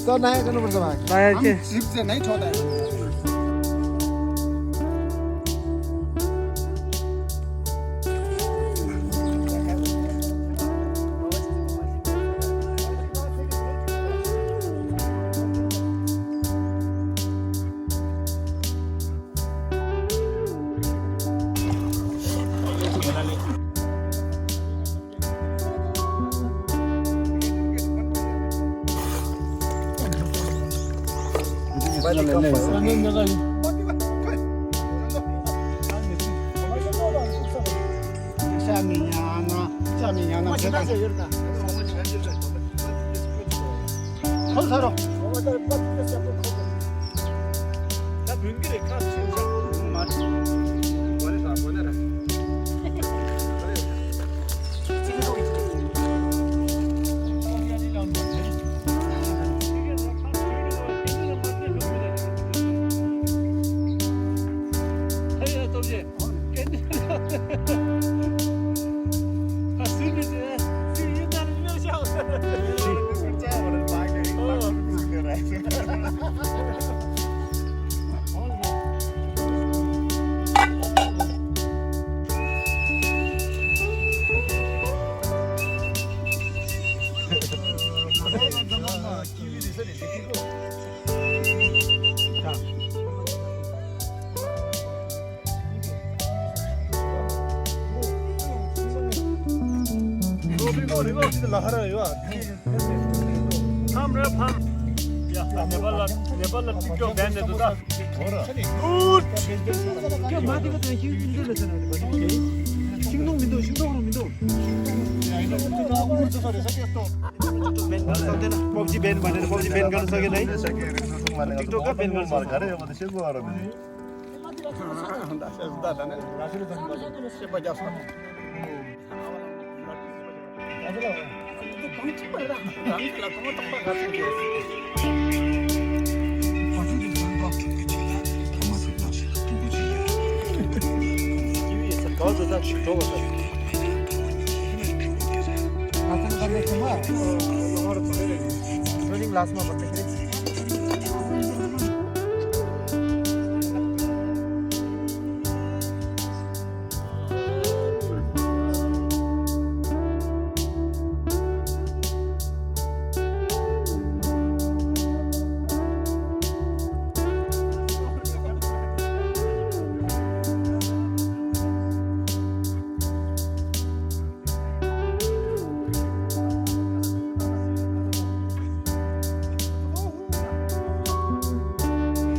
तो नयाँ गर्नुपर्छ भाइ नयाँ के जिप चाहिँ नै छोड्दा नेपाललाई टिकटक ब्यान दिएको त हो र के माथिको चाहिँ के मिल्दैन छैन अहिले सिङदोङ मिल्दो सिङदोङ मिल्दो पब्जी ब्यान भनेर पब्जी ब्यान गर्न सकेन है टिकटक ब्यान गर्न भर्खरै अब त्यसै गएर लास्टमा भन्दाखेरि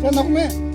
Kan aku meh